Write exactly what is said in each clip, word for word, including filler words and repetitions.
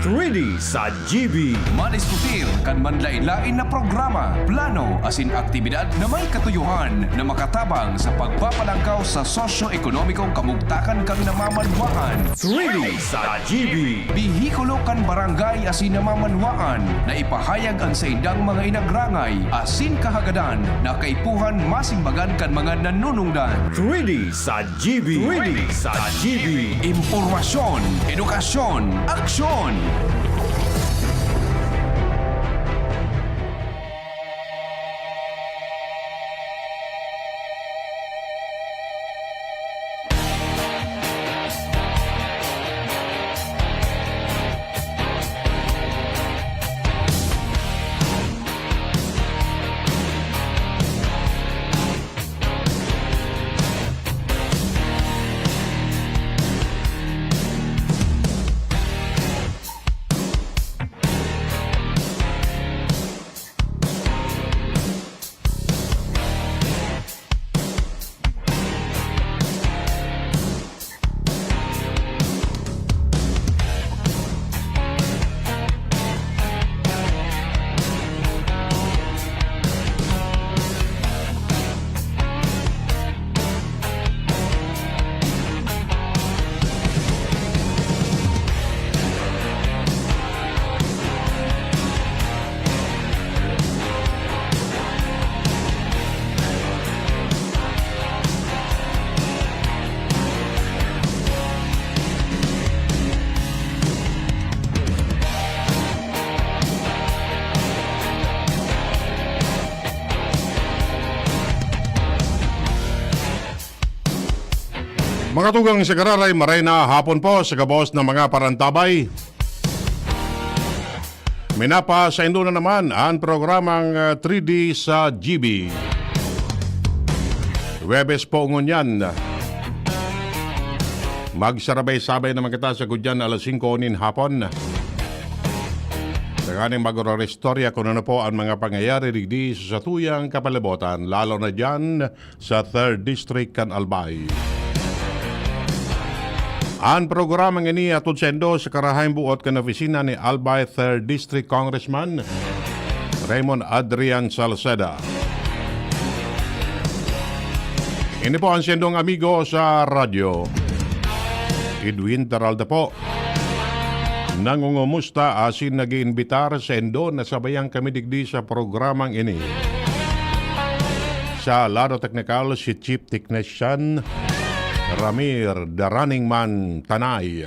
Three D sa G B. Madiskutir kan manlain-lain na programa, plano asin aktibidad na may katuyohan na makatabang sa pagpapalangkaw sa sosyo-ekonomikong kamugtakan kan namamanwaan. Three D sa G B. Bihikulo kan barangay asin namamanwaan na ipahayag an saindang mga inagrangay asin kahagadan na kaipuhan masimbagan kan mga nanunungdan. Three D sa G B. Three D sa G B. Impormasyon, edukasyon, aksyon. Mga tugang sa Gararay, maray na hapon po sa gabos ng mga parantabay. Minapasaindo na naman ang programang, ah, three D sa G B. Huwebes po ngunyan. Magsarabay-sabay naman kita sa gudyan alas singko nin hapon. Tanganing mag-orar istorya kung ano po ang mga pangyayari digdi sa satuyang kapalibutan, lalo na dyan sa Third District kan Albay. An programang ini hatod saindo sa karahayang buot kan opisina ni Albay Third District Congressman Raymond Adrian Salceda. Ini po ang saindong amigo sa radyo, Edwin Taralda po. Nangungumusta asin nag-iimbitar saindo na sabayan kami digdi sa programang ini. Sa lado teknikal, si Chief Technician Ramir The Running Man Tanay.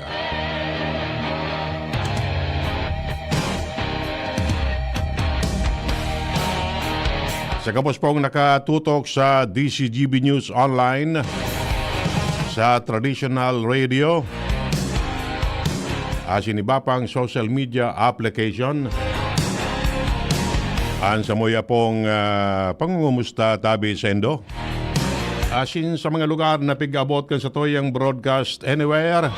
Sa gabos pong nakatutok sa D C G B News Online, sa traditional radio, asin iba pang social media application, an samuya pong, ah, pangungumusta tabi saindo. Asin sa mga lugar na pig-abot kan satuyang broadcast anywhere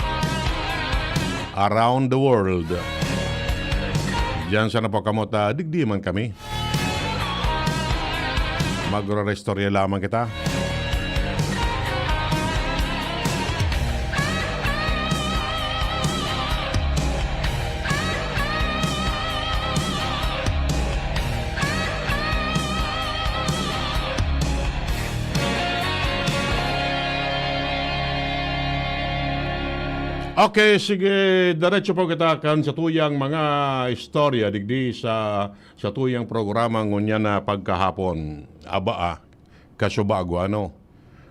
around the world. Diyan sana po kamo ta, digdi man kami. Magre-restorya lamang kita. Okay, sige, diretso po kita kan satuyang mga istorya digdi sa, satuyang programa ngunyan na pagkahapon. Aba, ah, kasubago, ano?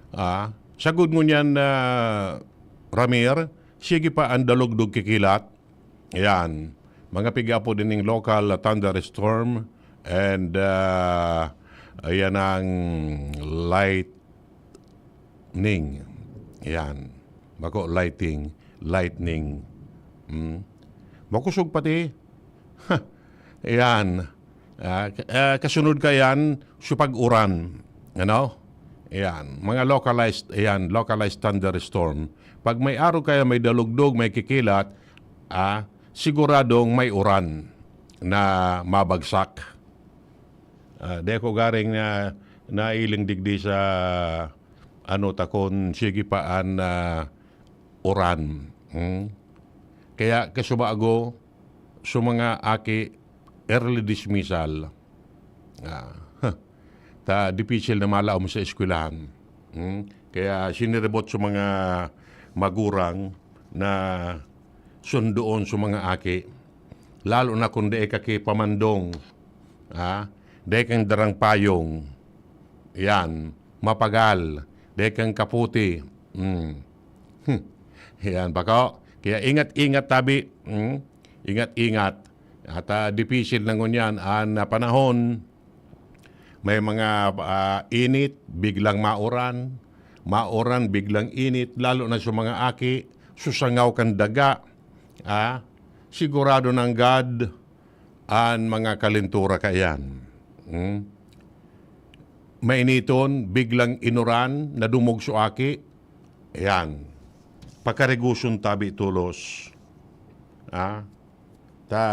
Ah, sagkod ngunyan na, Ramir, sige pa ang dalugdog kikilat. Ayan. Mga pig-apo din ning local thunderstorm and, ah, ayan ang lightning. Ayan. Bako lighting, lightning. Hmm. Makusog pati. Ayan. Ah, k-, ah, kasunod ka yan, supag-uran. Ano? Ayan. Mga localized, ayan, localized thunderstorm. Pag may arog kaya, may dalugdog, may kikilat, ah, siguradong may uran na mabagsak. Ah, di ako garing na nailing digdi sa, ano, takon, sige pa an, ah, uran. Hmm? Kaya kasubago, sa mga aki, early dismissal. Ah, huh. Ta dipisil na malaom sa eskwelahan. Hmm? Kaya siniribot sa mga magurang na sundoon sa mga aki. Lalo na kung dai ka ki pamandong, ah, dai kang darang payong. Yan, mapagal, dai kang kaputi. Hmm. Hmm. Yan, bako. Kaya ingat-ingat tabi. Hmm? Ingat-ingat. At, ah, dipisil na ngunyan an, ah, panahon. May mga, ah, init, biglang mauran. Mauran, biglang init, lalo na sa mga aki, susangaw kan daga. Ah, sigurado nanggad an mga kalentura kaiyan. Hmm? Mainiton, biglang inuran, nadumog sa aki. Ayan. Pakariguson tabi tolos. Ah, ta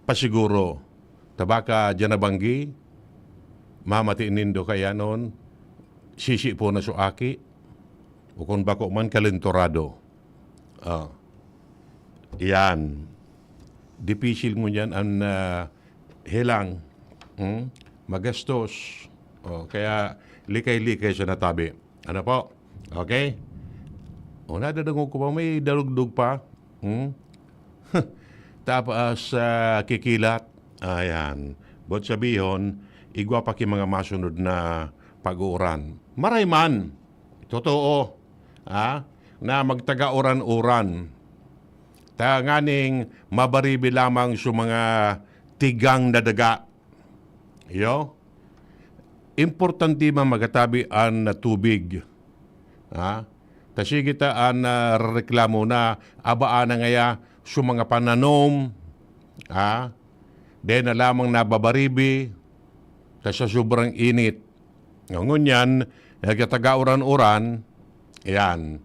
pasiguro, ta baka diyan na banggi, mamati nindo kaiyanon, sisi po na so aki, o kung bako man, kalenturado. Ah. Yan. Dipisil ngunyan an, ah, helang. Hmm? Magastos. Oh, kaya likay-likay sa natabi. Ano po? Okay? O, nadadangog ko pa, may dalugdog pa. Hmm? Tapos, ah, kikilat. Ayan. But sabihon, igwa pa ki mga masunod na pag-uuran. Maray man. Totoo. Ha? Na magtaga-uran-uran. Tanganing mabaribi lamang sa mga tigang na daga. Iyo? Importante man magatabi an tubig. Ha? Ta sige ta an, ah, reklamo na abaan na ngaya sa mga pananom, ha? Dai na lamang nababaribi, ta sa sobrang init. Ngunyan, nagkataga-uran-uran, ayan,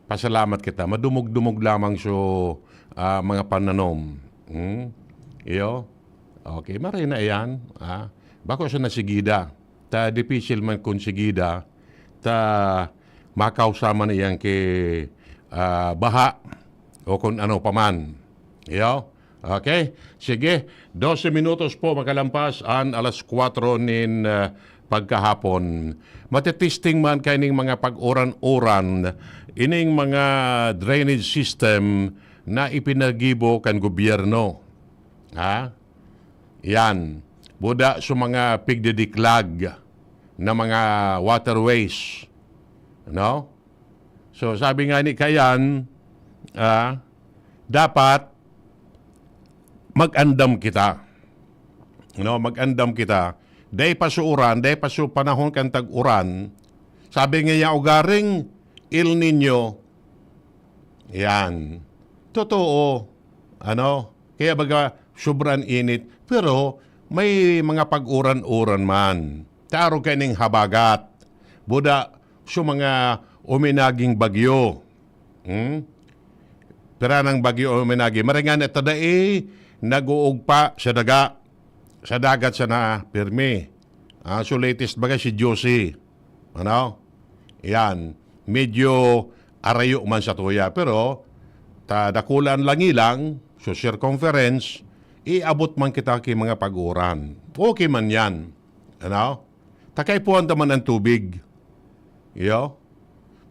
pasalamat kita. Madumog-dumog lamang so, ah, mga pananom. Hmm? Iyo? Okay, maray na iyan. Ah. Bako sa nasigida. Ta dipisil man kun sigida, ta makausa man iyan ki, ah, baha o kun ano pa man. Iyo? Okay? Sige, dose minutos po makalampas an alas kwatro nin, ah, pagkahapon. Matitesting man kaining mga pag-uran-uran, ining mga drainage system na ipinagibo kan gobyerno. Ha? Yan. Buda sa mga pigdidiklag na mga waterways. No? So, sabi nga ni Kayan, ah, dapat mag-andam kita. No, mag-andam kita. Dai pa sa uran, dai pa sa panahon kan tag-uran. Sabi nga niya, ugaring El Nino. Yan. Totoo. Ano? Kaya baga, sobrang init. Pero, may mga pag-uran-uran man. Taro kaining habagat. Buda, sa mga uminaging bagyo. Hmm? Pira nang bagyo o minagi. Maray ngani ta dai nag-uugpa sa daga, sa dagat sana pirmi. Ah, so latest baga si Josie. Ano? Yan. Medyo arayo man sa tuya. Pero, ta dakulaan lang ilang, so circumference, iabot man kita ki mga pag-uran. Okay man yan. Ano? Takay puwan ta man ang tubig. Iyo?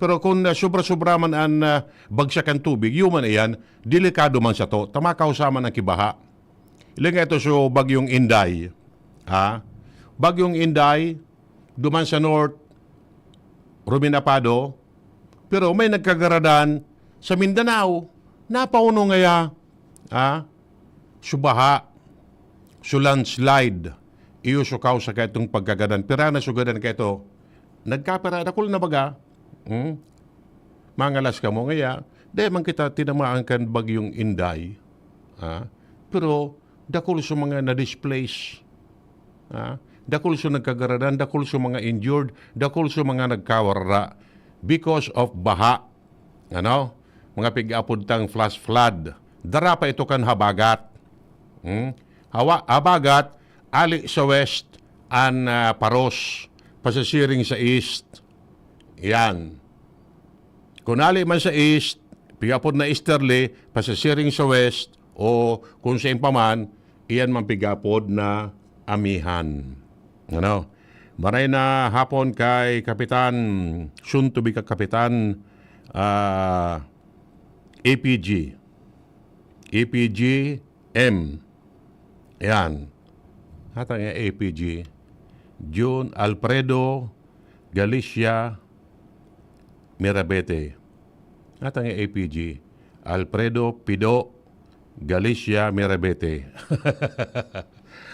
Pero kung, ah, sobra-sobra man an, ah, bagsak an tubig, iyo man iyan, delikado man sato, ta makausa man an kibaha. Ilinga ito so Bagyong Inday. Ha? Bagyong Inday, duman sa north, ruminapado, pero may nagkagaradan sa Mindanao. Napauno ngaya, ha? Subaha, su landslide, iyo su kausa kaitong pagkagadan. Pira na su gadan kaito? Nagkapira, dakul na baga. Hmm? Mangalas kamo ngaya, dai man kita tinamaan kan Bagyong Inday. Ha? Pero dakul sa mga na-displace. Ha? Dakul sa nagkagaradan, dakul sa mga injured, dakul sa mga nagkawarara because of baha. Ano? Mga pig-apod tang flash flood. Dara pa ito kan habagat. Hmm? Hawa, habagat, ali sa west an, ah, paros, pasasiring sa east. Yan. Kung ali man sa east, pig-apod na easterly, pasasiring sa west, o kung saen pa man, iyan man pig-aapod na amihan. Ano? Maray na hapon kay Kapitan, soon to be ka Kapitan, ah, A P G. A P G M. Yan. Hata nga A P G. Jun Alfredo Galicia Mirabete. Hata nga A P G. Alfredo Pido Galicia Mirabete.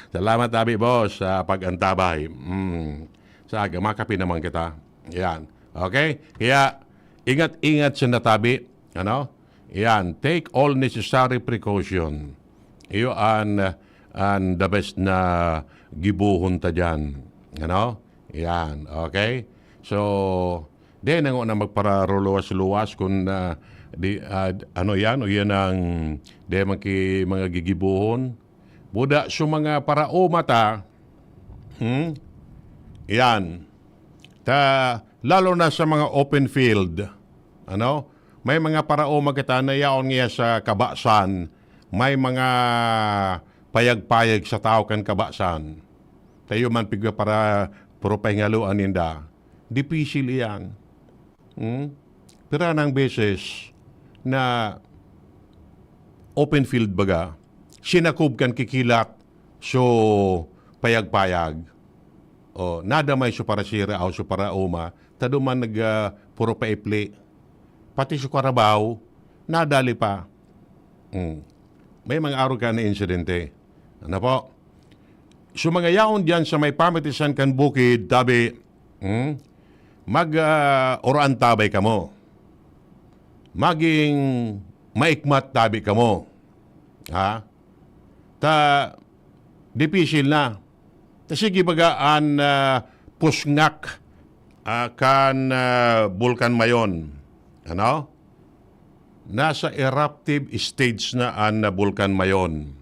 Salamat, tabi, boss, sa pag-antabay. Mm. Sa aga, makape naman kita. Yan. Okay? Kaya, ingat-ingat sa natabi. Ano? Yan. Take all necessary precaution. Iyo an, an the best na gibohon ta diyan. Ano? Yan. Okay? So, di na ngona magpararuluwas-luwas kun, ah, di, ah, ano yan o yan ang di man ki mga gigibohon. Buda, so mga paraoma ta, hmm? Yan. Ta, lalo na sa mga open field, ano? May mga paraoma kita na yaon niya sa kabasan, may mga payag-payag sa tao kan kabasan. Tayo man pigwa para puro pahingaloan ninda. Dipisil iyan. Hmm? Pira nang beses na open field baga, sinakob kan kikilat, so payag-payag. O, nadamay so parasira o so paraoma, ta duman nag, ah, puro paipli. Pati so karabaw, nadali pa. Hmm. May mga arog ka na insidente. Ano po? So mga yaon diyan sa may pamitisan kan bukid, tabi, hmm? Mag, ah, oroantabay kamo. Maging maikmat tabi kamo. Ha? Ta, dipisil na. Ta sige baga an, ah, pusngak, ah, kan, ah, Bulkan Mayon. Ano? Nasa eruptive stage na an, ah, Bulkan Mayon.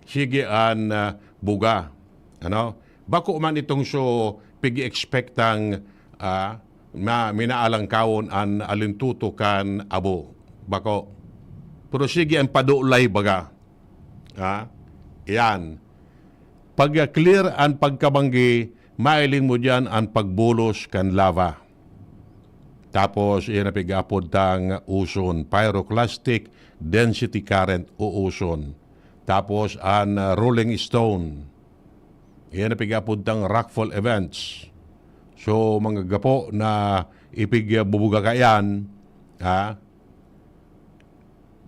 Sige an, ah, buga. Ano? Bako man itong so pigi-expectang, ah, na minaalangkawon an alintuto kan abo. Bako. Pero sige an padulay baga. Ha? Yan. Pag-clear an pagkabanggi, mailing mo diyan an pagbulos kan lava. Tapos, iyan ang pig-apod tang uson, pyroclastic density current o uson. Tapos, an, ah, rolling stone. Iyan ang pig-apod tang rockfall events. So, mga gapo na ipigbubuga ka yan, ha?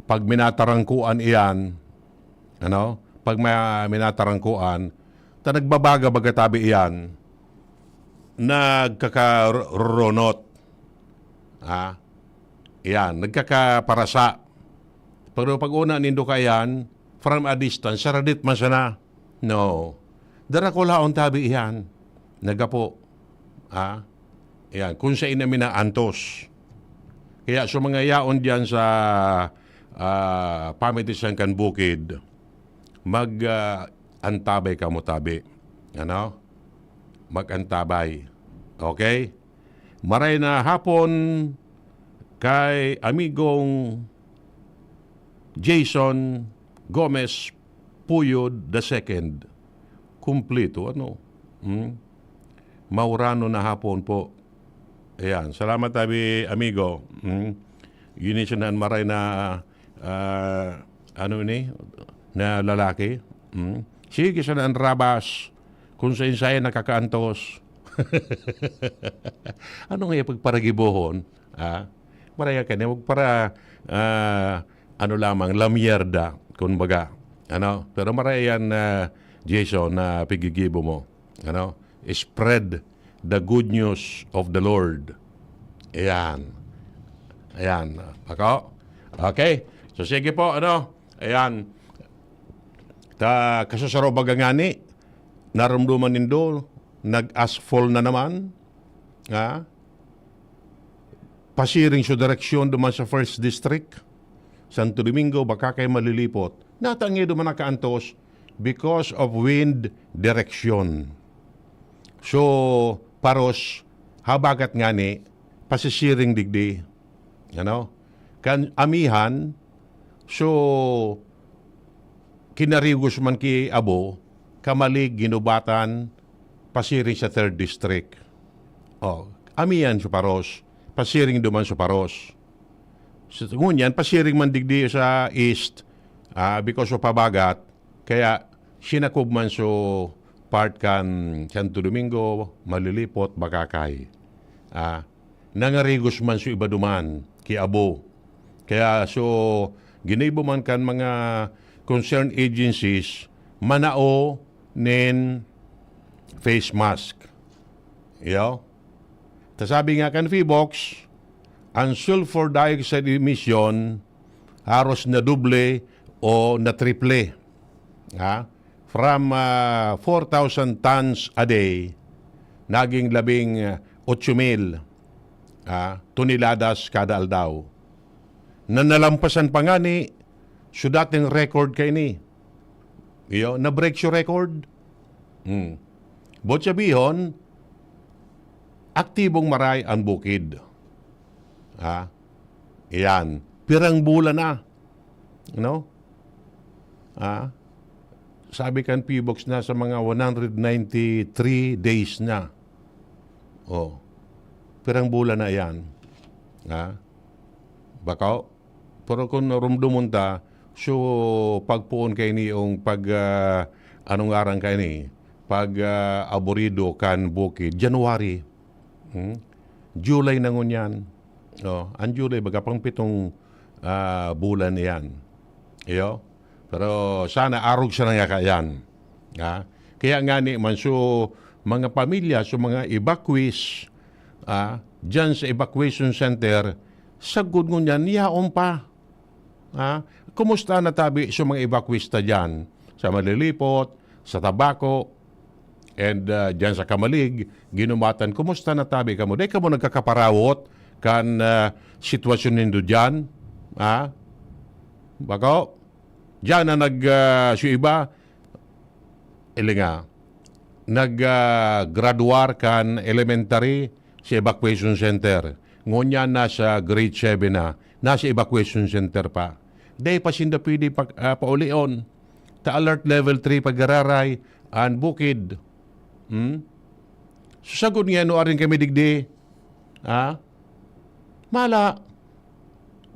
Pag minatarangkuan iyan, ano? Pag ma-, minatarangkuan, ta nagbabaga-baga tabi iyan, nagkakaronot. Ha? Iyan, nagkakaparasa. Pero pag una nindo kaiyan, from a distance, saradit man sana. No. Darakulaon tabi iyan. Nagapo. Ha? Iyan, kung sa inami na antos. Kaya sa mga yaon diyan sa, ah, pamitisan kan bukid, mag, ah, antabay kamo tabi. Ano? Mag-antabay. Okay? Maray na hapon kay amigong Jason Gomez Puyod the second. Kumpleto, ano? Hmm? Maurano na hapon po. Ayan. Salamat, tabi, amigo. Hmm? Yun yung sinan maray na, ah, ano ini? Na lalaki. Hmm? Sige, sinan rabas. Kung sa insaya nakakaantos. Ano nga yung pagparagibohon? Ah, maray ka na, magpara, ah, ano lamang, lamyerda, kumbaga. Ano? Pero maray yan, ah, Jason, na pigigibo mo. Ano? Spread the good news of the Lord. Ayan. Ayan. Pako? Okay. So, sige po, ano? Ayan. Ta, kasusaro baga ngani, narumduman nindo, nag-asphalt na naman. Ha? Pasiring so direksyon duman sa First District, Santo Domingo, baka kay malilipot. Natangi duman nakaantos because of wind direction. So, paros, habagat ngani, pasisiring digdi. Ano? Kan amihan, so, kinarigos man ki Abo, Camalig, Guinobatan, pasiring sa third District. Oh, amiyan sa Paros, pasiring duman sa Paros. So, ngunyan, pasiring man digdi sa East, ah, because of habagat, kaya sinakob man so part kan Santo Domingo, Malilipot, Bakakay. Ah, nangarigos man so iba duman, ki Abo. Kaya so, ginibo man kan mga concerned agencies, manao nin face mask. Iyo. Ta sabi nga kan Phivolcs, ang sulfur dioxide emission haros na doble o na triple. Ha? From, ah, four thousand tons a day, naging labing, ah, otso mil, ah, toneladas kada aldaw. Na nalampasan pa ngani, so dating record kaini. Iyo, na-break so record. Hmm. Buot sabihon, aktibong maray an bukid. Ha? Iyan. Pirang bulan na. No? Ha? Sabi kan Phivolcs, nasa mga one hundred ninety-three days na. Oh. Pirang bulan na iyan. Ha? Baka, pero kung narumduman ta, so, pagpoon kaini yung pag, ah, anong ngaran kaini? Pag, ah, aburido kan bukid. January. Hmm? July na ngunyan. Oh, ang July, baga pang pitong, ah, bulan iyan. Iyo? Pero sana arog sana nga kaiyan. Ha? Kaya ngani man, so, mga pamilya, so, mga evacuees, ah, dyan sa evacuation center, sagkod ngunyan, yaon pa. Ha? Kumusta na tabi so mga evacuees ta dyan? Sa Malilipot, sa Tabaco, and, ah, dyan sa Camalig, Guinobatan, kumusta na tabi kamo? Dai kamo nagkakaparawot kan, ah, sitwasyon nindo dyan? Ha? Bako? Dyan na nag, ah, so iba, ili nga, nag, ah, graduar kan elementary sa evacuation center. Ngunyan nasa grade seven na, nasa evacuation center pa. Dai pa sinda pwede pa, ah, paulion. Ta alert level three pa giraray an bukid. Hmm? So, sagkod nga, ano, arin kami digdi? Ha? Mala.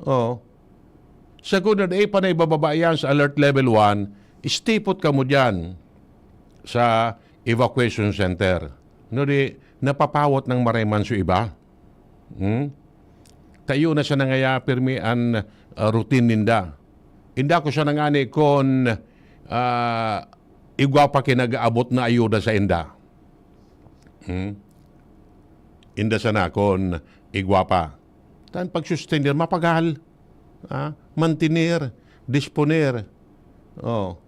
Oh. Sagkod na dai pa naibababa yan sa alert level one, stay put kamo dyan sa evacuation center. No, di, napapawot ng maray man so iba. Hmm? Tayo na siya nangaya, pirmi an, ah, routine ninda. Inda ko siya nangani kun, ah, igwa pa kinag-aabot na ayuda sa inda. Hmm? Inda sana kun igwa pa. Tan pag-sustainer, mapagal. Ah, mantener, disponer. Oh.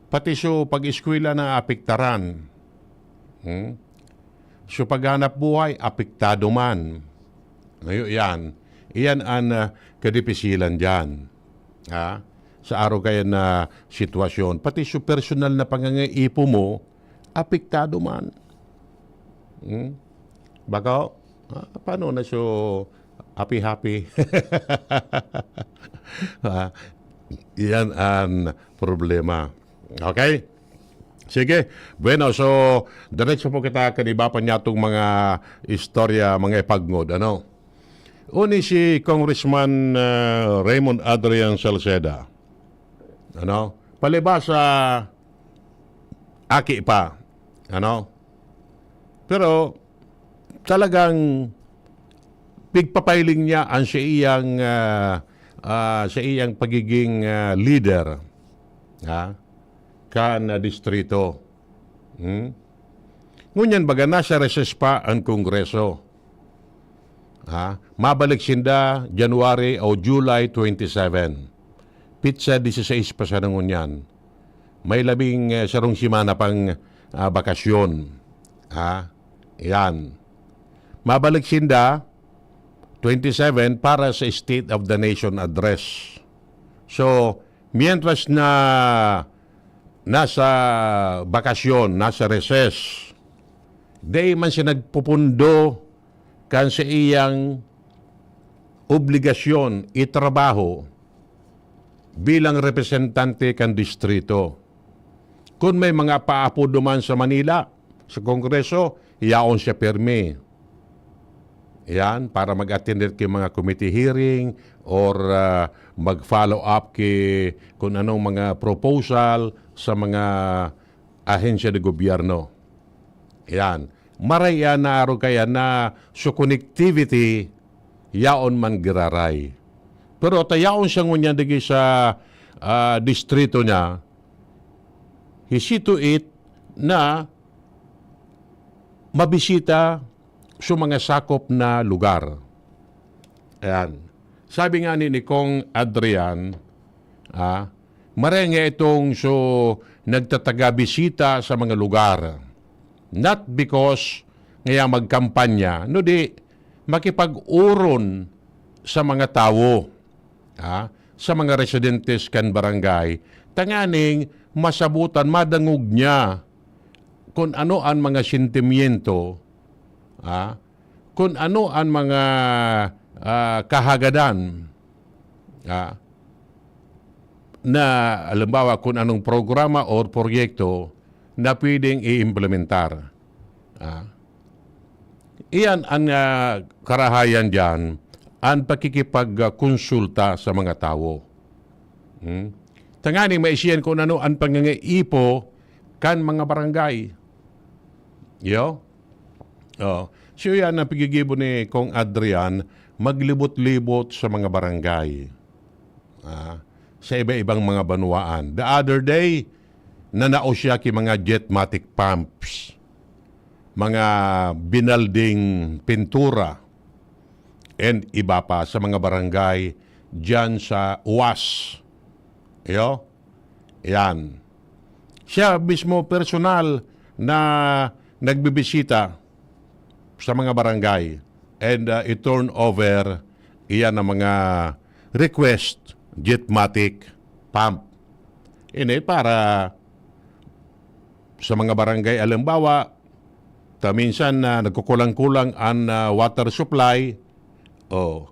Pati so pag-eskwela na apektaran. Hmm? So paghanap buhay, apektado man. Ngayon, yan. Iyan an, ah, kadipisilan dyan. Ha? Sa araw kaya na sitwasyon. Pati so personal na pangangaipo mo, apektado man. Hmm? Baka, ah, paano na so happy-happy? Ah, iyan an problema. Okay? Sige. Bueno, so, diretso po kita kan iba pa niyatong mga istorya, mga ipagngod, ano? Uni si Congressman, ah, Raymond Adrian Salceda. Ano? Palibasa, aki pa. Ano? Pero, talagang pigpapiling niya ang sa iyang, ah, ah, sa iyang pagiging, ah, leader, ha, kan, ah, distrito. Hmm? Ngunyan baga nasa recess pa ang Kongreso. Ha? Mabalik sinda January o July twenty-seven. Pitsa dieciséis pa sana ngunyan. May labing, eh, sarong semana pang, ah, bakasyon. Ha? Yan. Mabalik sinda twenty-seven para sa State of the Nation Address. So, mientras na nasa bakasyon, nasa recess, dai man siya nagpupundo kan sa iyang obligasyon, itrabaho, bilang representante kan distrito. Kun may mga paapod duman sa Manila, sa Kongreso, yaon siya pirmi. Yan, para mag-attend ki mga committee hearing or, ah, mag-follow up ki kun anong mga proposal sa mga ahensya de gobyerno. Yan. Maray yan na araw kaya na so connectivity, yaon man giraray. Pero ta yaon siya ngunyan digdi sa, ah, distrito niya, he see to it na mabisita sa mga sakop na lugar. Ayan. Sabi nga ni, ni Kong Adrian, ah, marenge itong so nagtatagabisita sa mga lugar. Not because ngaya magkampanya, no di makipag-uron sa mga tawo, ah, sa mga residentes kan barangay, tanganing masabutan, madangog niya kun ano an mga sentimiento, ah, kun ano an mga, ah, kahagadan, ah, na, halimbawa, kun anong programa or proyekto na pwedeng i-implementar. Ah, iyan ang, ah, karahayan diyan, ang pakikipagkonsulta sa mga tawo. Hmm? Tanganing maisiyan kun ano ang pangangaipo kan mga barangay. Yo? Oh. So yan ang pigigibo ni Kong Adrian, maglibot-libot sa mga barangay. Ah, sa iba-ibang mga banwaan. The other day, nanao siya ki mga jetmatic pumps, mga binalding pintura, and iba pa sa mga barangay diyan sa UAS. Iyo? Yan. Siya mismo personal na nagbibisita sa mga barangay and, uh, i-turn over iyan ang mga request, jetmatic pump. Ini para sa mga barangay, halimbawa, ta minsan na nagkukulang-kulang an, ah, water supply, o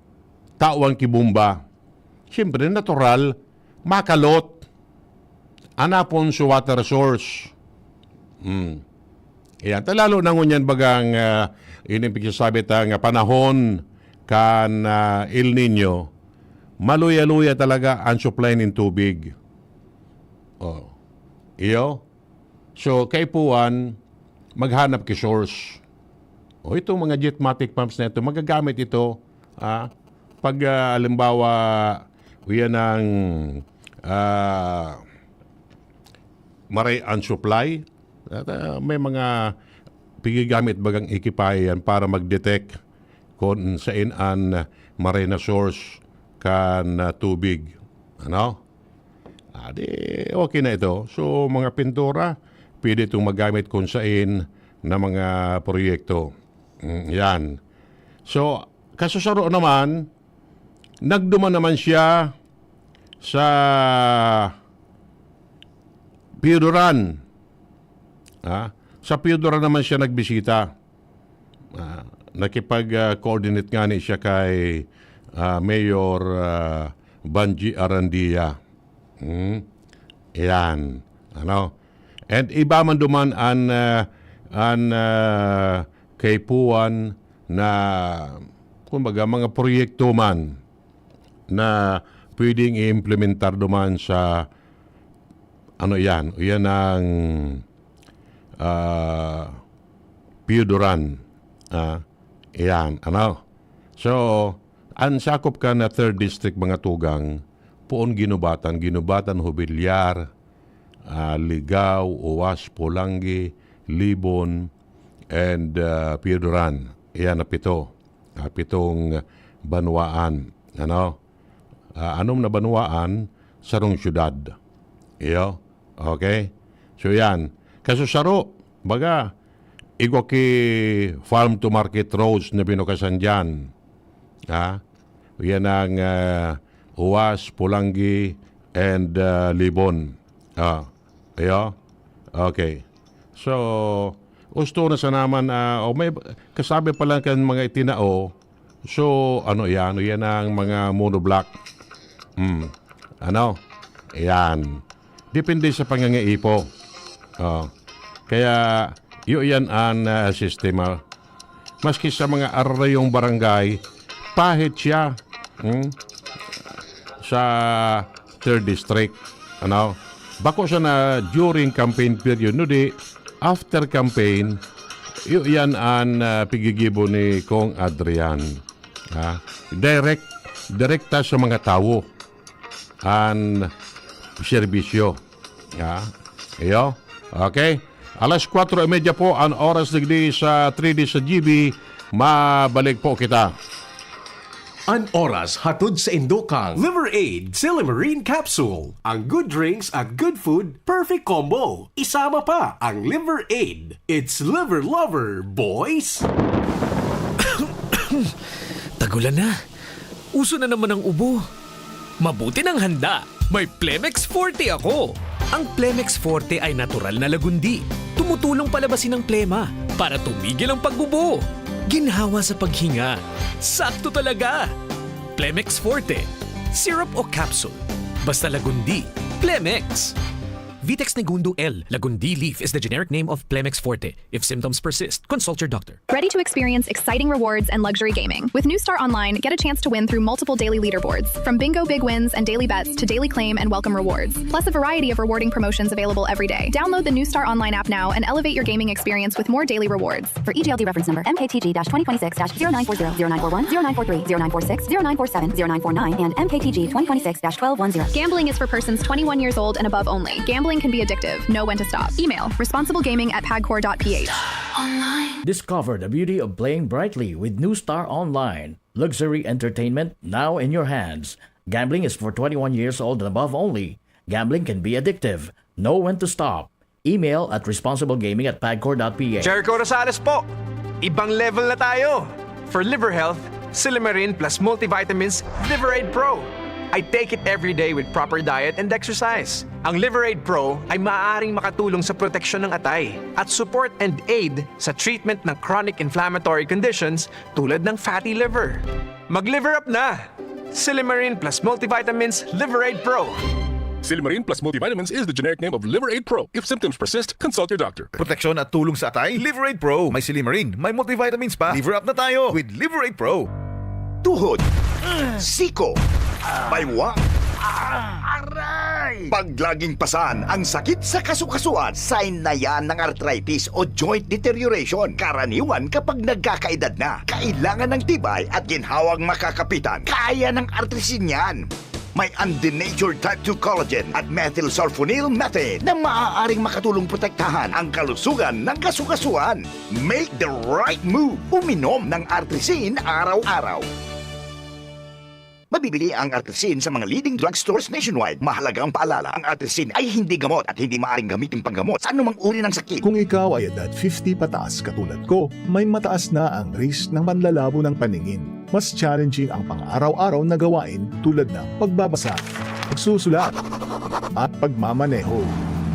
tawan ki bomba. Siyempre, natural, makalot. Anapon sa water source. Hmm. Ayan. Ta lalo na ngunyan bagang, ah, ini pigsasabi ta nga panahon kan, ah, El Nino, maluya-luya talaga ang supply nin tubig. Oh. Iyo? So, kaipuhan, maghanap ki source. O, itong mga jetmatic pumps na ito, magagamit ito, ah, pag, ah, halimbawa, uyan ang, ah, maray ang supply, at, ah, may mga pigigamit bagang ekipahe yan para mag-detect kung sain an maray na source kan, ah, tubig. Ano? Ah, di okay na ito. So, mga pintura, pwede itong magamit kung sain na mga proyekto. Mm, yan. So, kasusaro naman, nagduman naman siya sa Pioduran. Ah, sa Pioduran naman siya nagbisita. Ah, nakipag, ah, coordinate ngani siya kay, ah, Mayor, ah, Banji Arandia. Hmm. Ayan. Ano? And iba man duman an, ah, an, ah, kaipuhan na, kumbaga, mga proyekto man na pwedeng i-implementar duman sa, ano yan, yan ang, ah, Pioduran. Ah, yan, ano? So, ang sakop kan na third district, mga tugang, poon ginubatan, ginubatan, Jubilar, ah, Ligao, Uwas, Polangui, Libon, and, ah, Pioduran. Yan na pito. Ah, pitong banwaan. Ano? Ah, anom na banwaan, sarong syudad. Iyo? Okay? So, yan. Kasusaro, baga, igwa ki farm to market roads na binukasan dyan. Ha? Yan ang, ah, Uwas, Polangui, and, ah, Libon. Ah, iyo? Okay. So, usto na sa naman, ah, o may kasabi pa lang kan mga itinao. So, ano yan? Ano yan ang mga monoblock? Hmm. Ano? Ayan. Depende sa pangangaipo. Oh. Kaya, iyo yan ang, ah, sistema. Maski sa mga arayong barangay, pahit siya, hmm, sa third district. Ano? Bako siya na during campaign period, no di, after campaign, iyo yan ang, ah, pigigibo ni Kong Adrian. Ha? Direct, direkta sa mga tawo an serbisyo. Ha? Iyo? Okay? Alas kwatro y media po ang oras digdi sa three D sa G B. Mabalik po kita. An oras hatod sa indo kan Liver Aid Silimarin Capsule. Ang good drinks at good food, perfect combo. Isama pa ang Liver Aid. It's Liver Lover, boys! Tagulan na. Uso na naman ang ubo. Mabuti nang handa. May Plemex Forte ako. Ang Plemex Forte ay natural na lagundi. Tumutulong palabasin ang plema para tumigil ang pag-ubo. Ginhawa sa paghinga. Sakto talaga. Plemex Forte. Syrup o capsule. Basta lagundi. Plemex. Vitex Negundo L. Lagundi leaf is the generic name of Plemex Forte. If symptoms persist, consult your doctor. Ready to experience exciting rewards and luxury gaming? With New Star Online, get a chance to win through multiple daily leaderboards, from bingo big wins and daily bets to daily claim and welcome rewards, plus a variety of rewarding promotions available every day. Download the New Star Online app now and elevate your gaming experience with more daily rewards. For E G L D reference number M K T G dash twenty twenty-six dash zero nine four zero, zero nine four one, zero nine four three, zero nine four six, zero nine four seven, zero nine four nine, and M K T G twenty twenty-six dash twelve one zero. Gambling is for persons twenty-one years old and above only. Gambling can be addictive. Know when to stop. Email, responsiblegaming at pagcor dot P H. Discover the beauty of playing brightly with New Star Online. Luxury entertainment now in your hands. Gambling is for twenty-one years old and above only. Gambling can be addictive. Know when to stop. Email at responsiblegaming at pagcor dot P H. Jericho Rosales po! Ibang level na tayo! For liver health, Silimarin plus multivitamins, Liver Aid Pro. I take it every day with proper diet and exercise. Ang Liver Aid Pro ay maaaring makatulong sa proteksyon ng atay at support and aid sa treatment ng chronic inflammatory conditions tulad ng fatty liver. Mag-liver up na! Silimarin plus multivitamins, Liver Aid Pro. Silimarin plus multivitamins is the generic name of Liver Aid Pro. If symptoms persist, consult your doctor. Proteksyon at tulong sa atay, Liver Aid Pro. May silimarin, may multivitamins pa. Liver up na tayo with Liver Aid Pro. Tuhod, siko, baywa, aray! Pag laging pasan ang sakit sa kasukasuan, sign na yan ng arthritis o joint deterioration. Karaniwan kapag nagkakaedad na, kailangan ng tibay at ginhawang makakapitan. Kaya ng Artrisin yan. May undenatured type two collagen at methylsulfonyl methane na maaaring makatulong protektahan ang kalusugan ng kasukasuan. Make the right move. Uminom ng Artrisin araw-araw. Mabibili ang Artrisin sa mga leading drugstores nationwide. Mahalagang paalala, ang Artrisin ay hindi gamot at hindi maaaring gamitin panggamot sa anumang uri ng sakit. Kung ikaw ay edad fifty pataas katulad ko, may mataas na ang risk ng panlalabo ng paningin. Mas challenging ang pang-araw-araw na gawain tulad ng pagbabasa, pagsusulat, at pagmamaneho.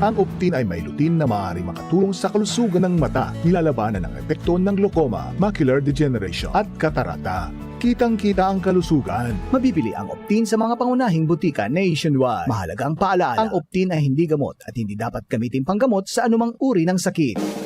Ang Optin ay may lutein na maaaring makatulong sa kalusugan ng mata, nilalabanan ang epekto ng glaucoma, macular degeneration, at katarata. Kitang-kita ang kalusugan. Mabibili ang Optin sa mga pangunahing butika nationwide. Mahalagang paalala, ang Optin ay hindi gamot at hindi dapat gamitin panggamot sa anumang uri ng sakit.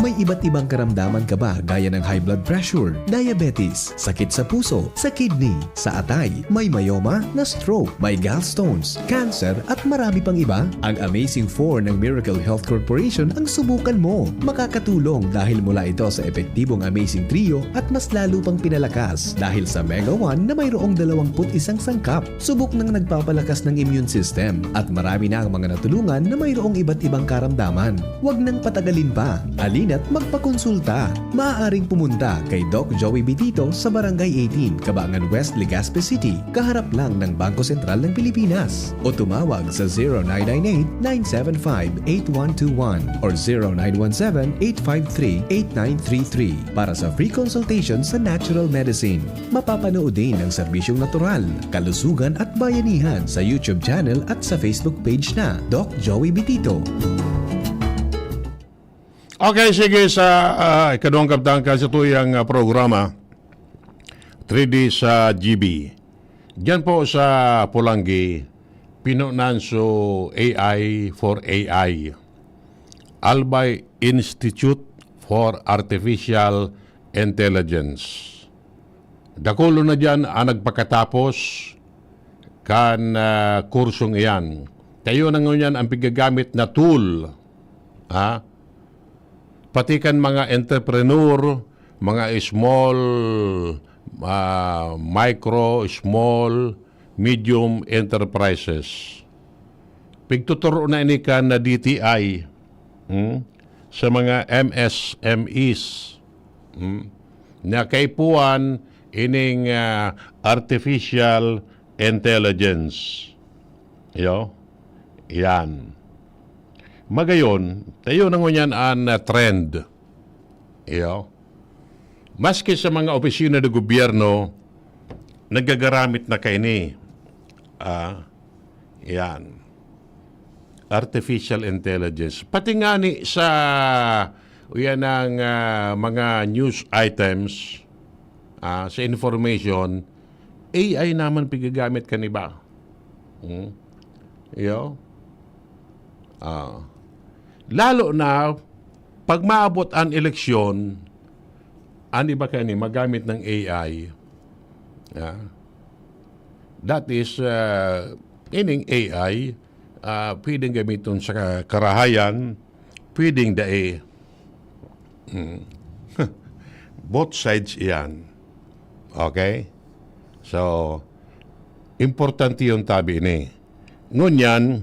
May iba't ibang karamdaman ka ba, gaya ng high blood pressure, diabetes, sakit sa puso, sa kidney, sa atay, may myoma, na-stroke, may gallstones, cancer, at marami pang iba? Ang Amazing four ng Miracle Health Corporation ang subukan mo. Makakatulong dahil mula ito sa epektibong Amazing Trio at mas lalo pang pinalakas dahil sa Mega one na mayroong dalawampu't isang sangkap. Subok nang nagpapalakas ng immune system at marami na ang mga natulungan na mayroong iba't ibang karamdaman. Huwag nang patagalin pa. Halina't magpakonsulta. Maaaring pumunta kay Doc Joey Bitito sa Barangay eighteen, Cabangan West, Legazpi City, kaharap lang ng Bangko Sentral ng Pilipinas. O tumawag sa zero nine nine eight, nine seven five, eight one two one or zero nine one seven, eight five three, eight nine three three para sa free consultation sa natural medicine. Mapapanood din ang serbisyong natural, kalusugan at bayanihan sa YouTube channel at sa Facebook page na Doc Joey Bitito. Okay, sige, sa, ah, ikaduhang kabtang ka sa tuyang, ah, programa, three D sa G B. Diyan po sa Polangui, Pinunan so A I for A I, Albay Institute for Artificial Intelligence. Dakulo na diyan ang nagpakatapos kan, ah, kursong iyan. Tayo na ngunyan ang pigagamit na tool, ha? Pati kan mga entrepreneur, mga small, ah, micro, small, medium enterprises. Pigtuturo na ini kan D T I, hmm, sa mga M S M Es, hmm, na kaipuhan ining, ah, artificial intelligence. Yo? Yan. Magayon, tayo na ngunyan an, ah, trend. Iyo. Maski sa mga opisina ng gobyerno, nagagaramit na kaini. Ah, yan. Artificial intelligence. Pati nga ni sa, yan ang, ah, mga news items, ah, sa information, A I naman pigagamit kan iba. Hmm? Iyo. Ah. Lalo na pag maabot an eleksyon, an iba kani magamit ng A I. Ah. That is, ah, ining A I, ah, pwedeng gamiton sa ka-, karahayan, pwedeng dai. Hmm. Both sides iyan. Okay? So, importante yun tabi ini. Ngunyan,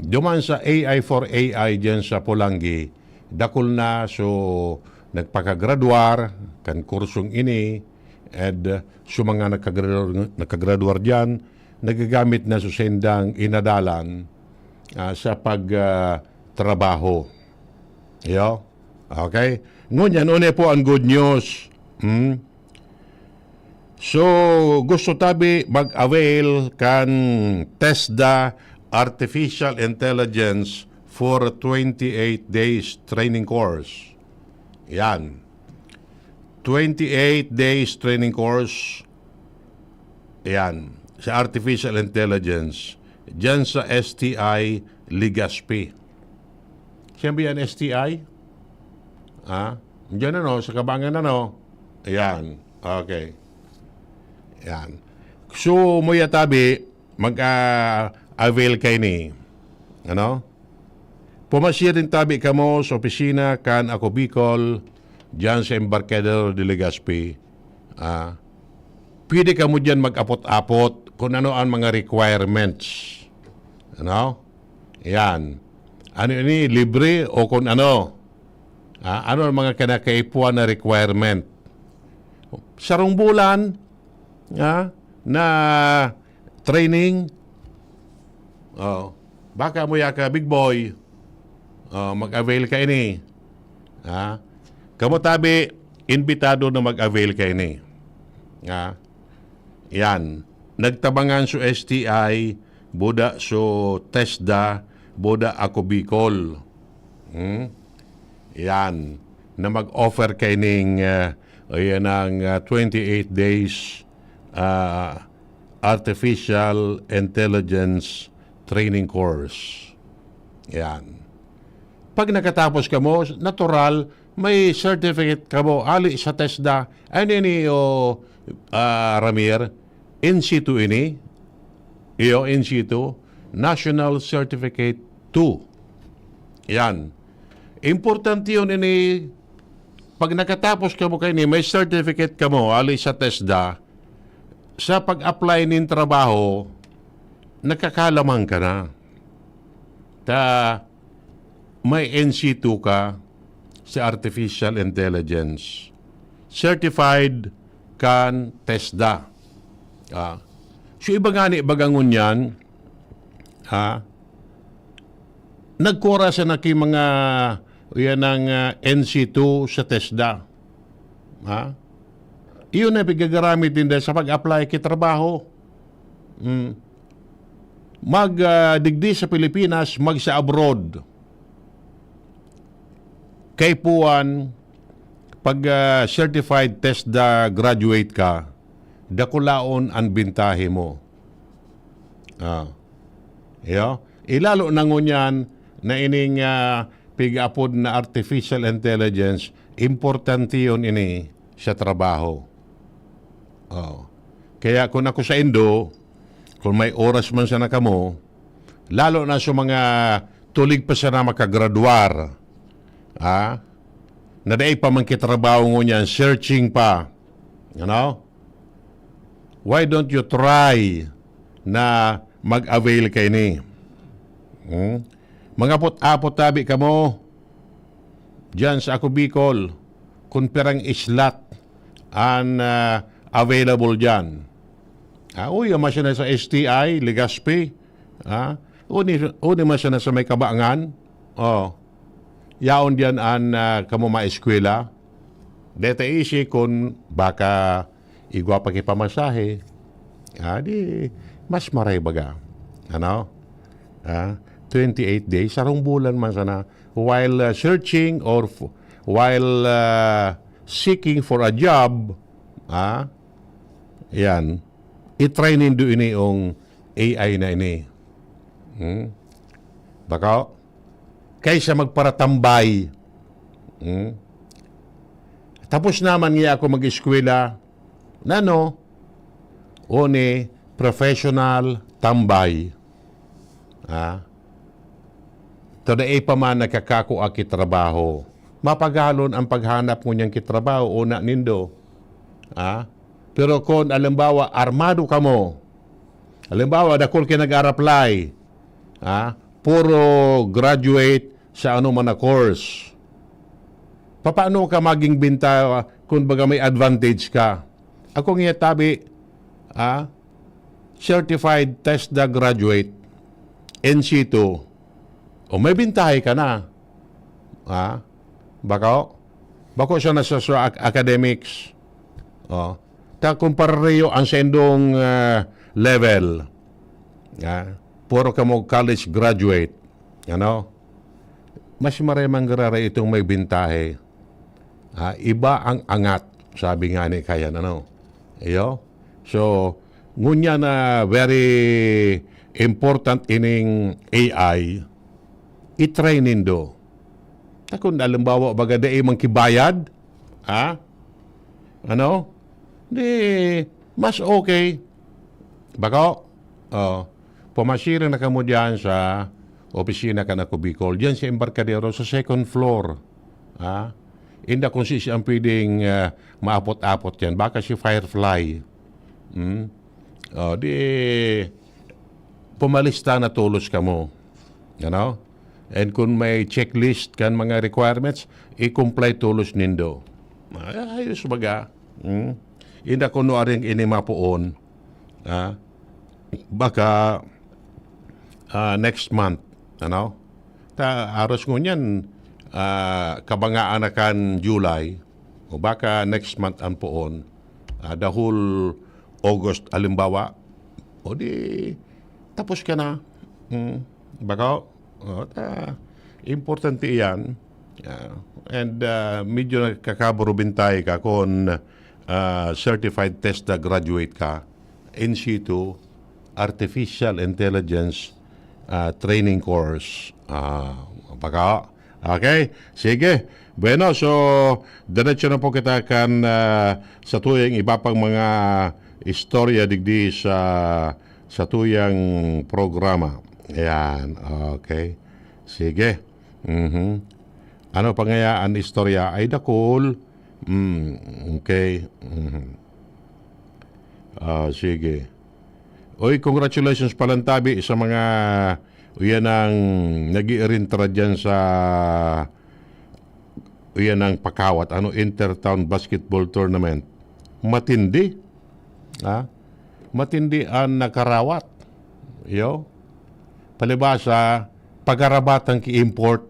duman sa A I for A I diyan sa Polangui, dakul na so nagpakagradwar kan kursong ini, and, uh, so mga nagkagradwar, nagkagradwar diyan, nagagamit na so sendang inadalan, ah, sa pag, ah, trabaho. Iyo? Okay? Ngunyan, una po ang good news. Hmm? So, gusto tabi mag-avail kan TESDA Artificial Intelligence for twenty-eight days training course. Yan. Twenty-eight days training course. Yan. Sa artificial intelligence. Diyan sa S T I Legazpi. Siyempre yan, S T I. Ha? Diyan ano, sa Kabangan ano. Ayan. Okay. Yan. So, muya tabi, mag, ah, avail kaini. Ano? Pumasya din tabi kamo sa opisina kan Ako Bicol, diyan sa Embarcadero de Legazpi. Ah, pwede kamo diyan mag-apot-apot kung ano ang mga requirements. Ano? Yan. Ano ini? Libre o kung ano? Ah, ano ang mga kinakaipuhan na requirement? Sarong bulan, ah, na training. Oh, baka mo yaka, big boy. Oh, mag-avail kaini. Ha? Kamo tabi, imbitado na mag-avail kaini. Ha? Yan. Nagtabangan so S T I, buda so TESDA, buda Ako Bicol. Hmm? Yan. Na mag-offer kaining, ah, ayan ang, ah, twenty-eight days, ah, artificial intelligence training course. Yan. Pag nakatapos kamo, natural, may certificate kamo, ali sa TESDA. Ano ini, o, ah, Ramir? In situ ini? Iyo, in situ. National Certificate two. Yan. Importante yun ini. Pag nakatapos kamo kaini, may certificate kamo, ali sa TESDA, sa pag-apply nin trabaho, nakakalamang ka na. Ta, may N C two ka sa artificial intelligence. Certified kan TESDA. Ah. So, iba nga ni, iba gangon yan. Ha? Nagkura sa naki mga, yan ang, ah, N C two sa TESDA. Ha? Iyon na pigagaramit ninda sa pag-apply ki trabaho. Mm. Mag, ah, digdi sa Pilipinas, mag sa abroad. Kaipuhan, pag, ah, certified TESDA graduate ka, dakulaon ang bintahe mo. Ah. Iyo? Ilalo na ngunyan na ining, ah, pig-apod na artificial intelligence, importante yun ini sa trabaho. Oh. Kaya kung ako sa Indo, kung may oras man sana kamo, lalo na sa mga tulig pa sana makagradwar, ah, na dai pa man kitrabaho ngunyan, searching pa, you know? Why don't you try na mag-avail kaini? Hmm? Mangapot-apot tabi kamo diyan sa Ako Bicol, kung pirang slot an, ah, available diyan. Ah, uy, ama siya na sa S T I, Legazpi. Ah, uni, uni man siya na sa may Kabangan. Oh. Yaon diyan an, ah, kamo maeskwela. Deta isi kun baka igwa pa ki pamasahe. Ah, di, mas maray baga. Ano? Ah, twenty-eight days, sarong bulan man sana. While, ah, searching or f-, while, ah, seeking for a job, ah, yan, i-try nindo ini yung A I na ini. Hmm? Baka, kaysa magparatambay. Hmm? Tapos naman nga ako mag-eskwela, nano, o ni professional tambay. Ha? Tadae pa man nakakakua ki trabaho. Mapagalon ang paghanap ngunyan ki trabaho, una nindo. Ha? Pero kung, alimbawa, armado kamo, alimbawa, dakul ki nag-a-apply, ha? Puro graduate sa ano man na course. Papaano ka maging binta, kung baga may advantage ka? Ako nga tabi, ah, certified TESDA graduate, N C two. O, may bintahe ka na. Ah, bako? Bako siya na sa, sa ac-, academics. Oh. Ta kumpara riyo ang sendong, ah, level. Ah, puro kamo college graduate. Ano? Mas maray manggararay itong may bintahe. Ah, iba ang angat, sabi nga ni Kayan, ano? Iyo? So, ngunya na very important ining A I, i-try nindo. Ta kun halimbawa, baga dai man ki bayad, ha? Ano? Di, mas okay. Bako? Oh. Pumasiring na kamo diyan sa opisina kan Ako Bicol. Diyan sa Embarcadero, sa second floor. Ha? Inda kung sisi ang pwedeng, ah, maapot-apot yan. Baka si Firefly. Hmm? Oh, di, pumalista na tolos kamo. Ano? And kung may checklist kan mga requirements, i-comply tolos nindo. Ay, ayos baga. Hmm? Inda kuno aring ini mapoon. Ah, baka, ah, next month, ano? Ta, aros ngunyan, ah, kabangaan na kan July, o baka next month ang poon, ah, the whole August, alimbawa, o di, tapos ka na. Hmm, baka, o, ta, importante iyan. Ah, and, ah, medyo nakakaburubintay ka kung, ah, certified TESDA graduate ka, in situ, artificial intelligence, ah, training course. Ah, baka, okay, sige. Bueno, so, diretso na po kita kan, ah, sa tuyang iba pang mga istorya digdi sa, sa tuyang programa. Ayan, okay. Sige. Mhm. Ano pa ngaya an istorya? Ay, dakul. Mm, okay. Mhm. Ah, sige. Oy, congratulations palantabi sa mga uyan ang nag-iirintra dyan sa uyan ang pakawat. Ano, Intertown Basketball Tournament. Matindi. Ha? Matindi ang nakarawat. Yo? Palibasa, pagarabatang ki-import.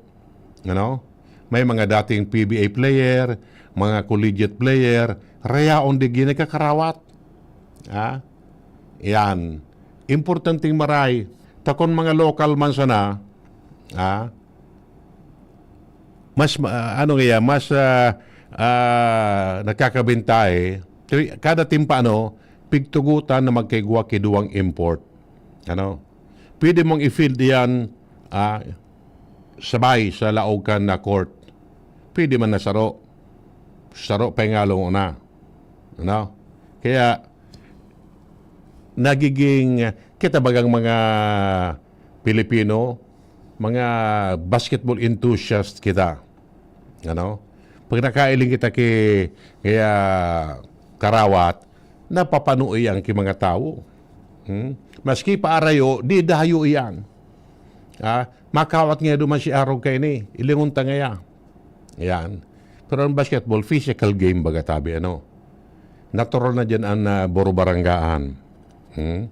Ano? May mga dating P B A player, mga collegiate player, rayaon di ginagkakarawat. Ha? Yan. Importanteng maray. Takon mga lokal man sana, ha? Mas, ma-, ano kaya, mas, ah, ah, nakakabintahe. Kada timpa, ano, pigtugutan na magkaigwa ki duwang import. Ano? Pwede mong i-field iyan, ah, sabay sa laog kan na court. Pwede man na saro. Saro pa yung along una. Ano? Kaya, nagiging, kita bagang mga Pilipino, mga basketball enthusiast kita. Ano? Pag nakailing kita ki, kaya karawat, napapanoy ang ki mga tawo. Hmm? Maski paarayo, di dayo iyan. Ah, makawat nga duman si arog kaini, ilingon ta ngaya. Yan. Pero ang basketball, physical game baga tabi, ano? Natural na dyan ang, ah, burubaranggaan. Hmm?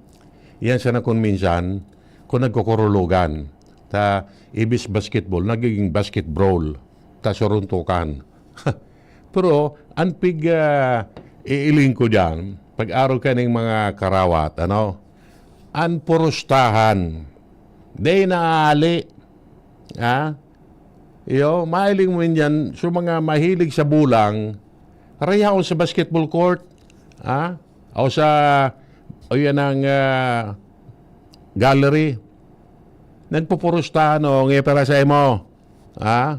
Yan sana kung minsan, kung nagkukurulogan. Ta, ibis basketball, nagiging basket brawl. Ta, suruntukan. Pero, ang pig, ah, iiling ko dyan, pag-aro ka ng mga karawat, ano? Ang purustahan. Di naali. Ha? Iyo, mahiling mo yan. So, mga mahilig sa bulang, rayaon sa basketball court, ha? O sa, o yan ang, ah, gallery. Nagpupurustahan, o, ngipira sa imo. Ha?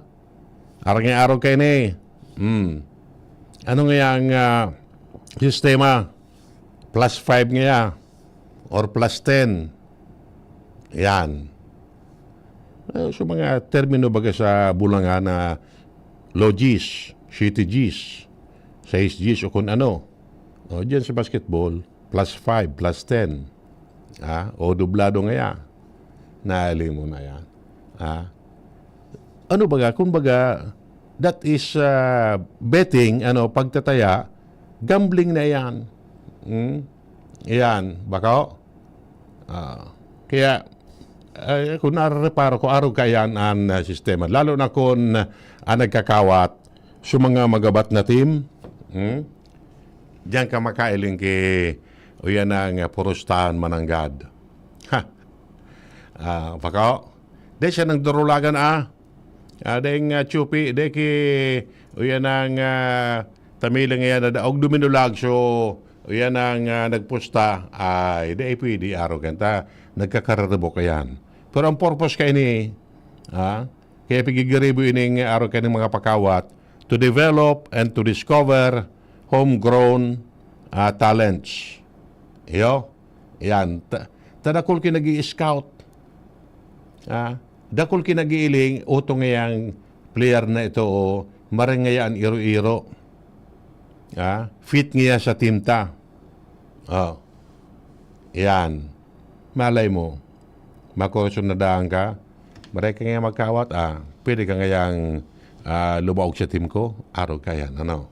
Arang arog kayo ni. Hmm. Ano nga yung, ah, sistema? Plus five nga ya. Or plus ten. Yan. Eh, so, mga termino baga sa bulangan na low Gs, city Gs, sais Gs o kung ano. O, dyan sa basketball, plus five, plus ten. Ah, o dublado nga ya. Naaling mo na yan. Ah. Ano baga? Kung baga, that is, ah, betting, ano, pagtataya, gambling na yan. Hmm? Yan, bako? Ah, kaya, eh, kung narareparo ko, arog kayan ang, ah, sistema. Lalo na kung, ah, ang nagkakawat sa mga magabat na team, hmm? Diyan ka makailing ki, o yan ang, ah, purustahan mananggad. Ha? Ah, bako? Di siya nang durulagan, ah. Ah, deng, ah, chupi, di ki, uyan ang, ah, tamilang yan na daog duminulag, so, uyan ang, ah, nagpusta, ay, di, ay pwede, arog yan ta. Nagkakararibok yan. Pero ang purpose ka ini, ah, kaya pigigiribo ining arog ka ng mga pakawat, to develop and to discover homegrown, ah, talents. Iyo, yan. Ta-, tadakol ki nag-i-scout. Ah, dakul ki nag-iiling, utong ngayang player na ito, o, marang ngaya an iro-iro. Ah, fit ngaya sa team ta. Oh. Yan. Malay mo, makurso na daan ka, maray ka ngaya magkawat, ah, pwede ka ngayang, ah, lumaog sa team ko, arog ka yan, ano?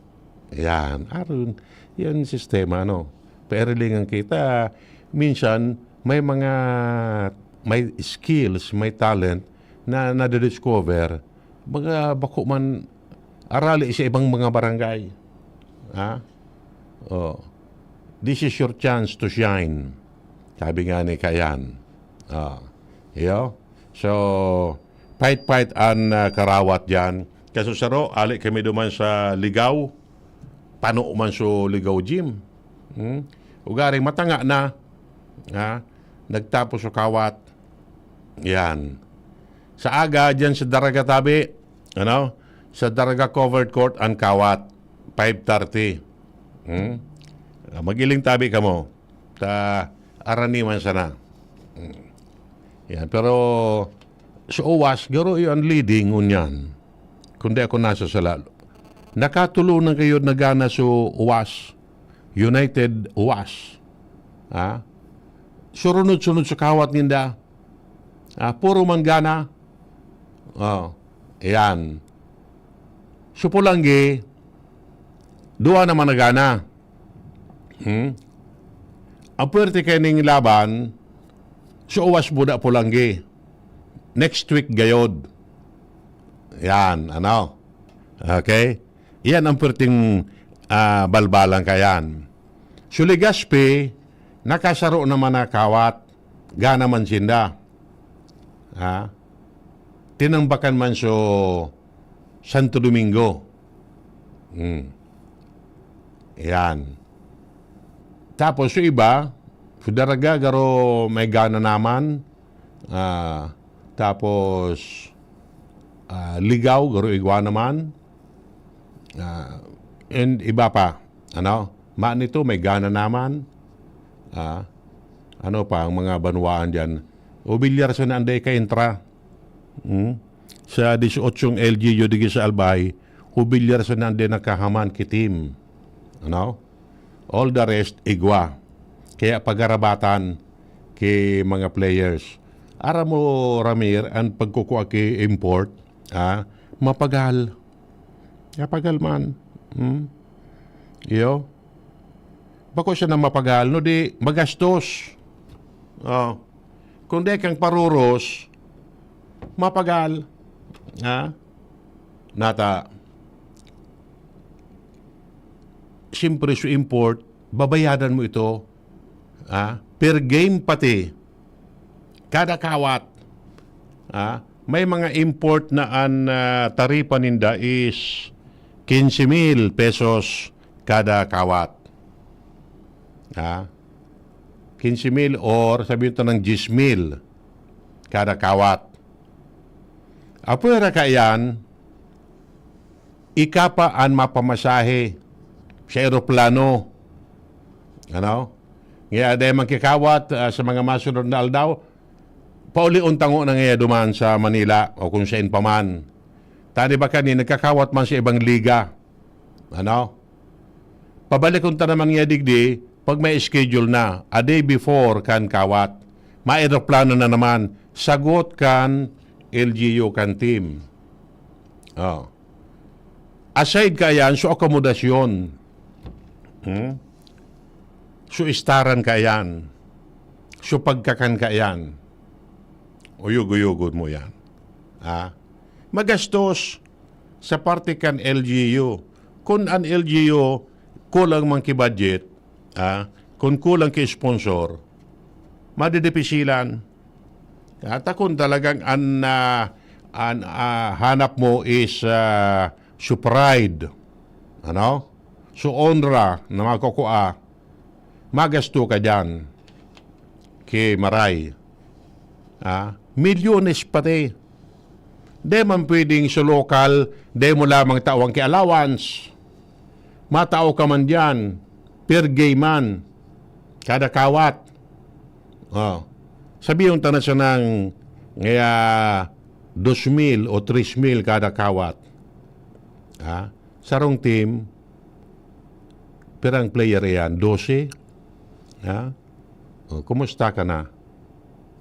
Yan, arog, yan sistema, ano? Pairilingan kita, minsan, may mga, may skills, may talent na nadidiscover, mga bako man arali sa ibang mga barangay. Ha? Oh. This is your chance to shine. Sabi nga ni Kayan. Ah. Iyo. So, fight-fight an, ah, karawat diyan. Kasusaro, ali kami duman sa Ligaw. Pano man so Ligaw Gym. Hmm? Ugaring matanga na. Ha? Nagtapos so kawat. Yan. Sa aga, diyan sa Daraga tabi, ano? Sa Daraga Covered Court, ang kawat, five thirty. Hmm? Ah, mag-iling tabi kamo. Ta, araniwan sana. Hmm. Yan. Pero, sa uwas, garo yun ang leading, ngunyan. Kundi ako nasa sa lalo. Nakatulonan kayo na gana sa uwas. United uwas. Ha? Surunod-sunod sa kawat ninda. Ah, puro man gana. Oh, ayan. So, Pulanggi, duwa naman na gana. Hmm? Ang puwerte kay ning laban, sa uwas buda Pulanggi. Next week gayod. Yan, ano? Okay? Iyan ang puwerteng, ah, balbalan kayan. So, Legazpi, nakasaro naman na kawat. Gana man sinda. Ha? Tinambakan man so Santo Domingo. Hmm. Yan. Tapos, so iba, so Daraga, garo may gana naman. Ah, tapos, ah, Ligao, garo igwa naman. Ah, and iba pa. Ano? Ma nito, may gana naman. Ah, ano pa ang mga banwaan diyan? O bilyar sa naan day ka-intra. Hmm? Sa dieciocho L G U digi sa Albay, o bilyar sa naan day nakahaman ki team. Ano? All the rest, igwa. Kaya pagarabatan ki mga players. Aram mo, Ramir, ang pagkukua ki import, ah, mapagal. Mapagal man. Hmm? Iyo. Bako siya na mapagal, no di magastos. Oh. Kung di kang paruros, mapagal. Ha? Nata, siyempre, sa import, babayadan mo ito. Ha? Per game pati. Kada kawat. Ha? May mga import na an, ah, taripa ninda is quince mil pesos kada kawat. Ha? Quince mil or sabihin ta ng diyes mil kada kawat. Apwera kaiyan, ika pa an mapamasahe sa eroplano. Ano? Kaya dahil man kikawat, ah, sa mga masunod na aldaw, paulion tango na ngaya duman sa Manila o kung saan pa man. Tani ba kani, nagkakawat man sa ibang liga. Ano? Pabalikon ta naman ngaya digdi, pag may schedule na, a day before kan kawat, may eroplano na naman, sagot kan L G U kan team. Oh. Aside kaiyan, so akomodasyon. Hmm? So istaran kaiyan. So pagkakan kaiyan. Uyog-uyogon mo yan. Ha? Magastos sa parte kan L G U. Kung an L G U kulang man ki budget, ha? Kung kulang ki sponsor, madidipisilan. At kung talagang an, ah, an, ah, hanap mo is, ah, so pride, ano? So onra na makukua, magasto ka diyan ki Maray. Ah, milyones pati. Di man pwedeng sa lokal, di mo lamang tawang ki allowance. Matao ka man diyan, per game man, kada kawat. Oh. Sabihon ta na sanang, ngaya, dos mil o tres mil kada kawat. Ha? Sarong team, pirang player iyan? Dose? Ha? Oh, kumusta ka na?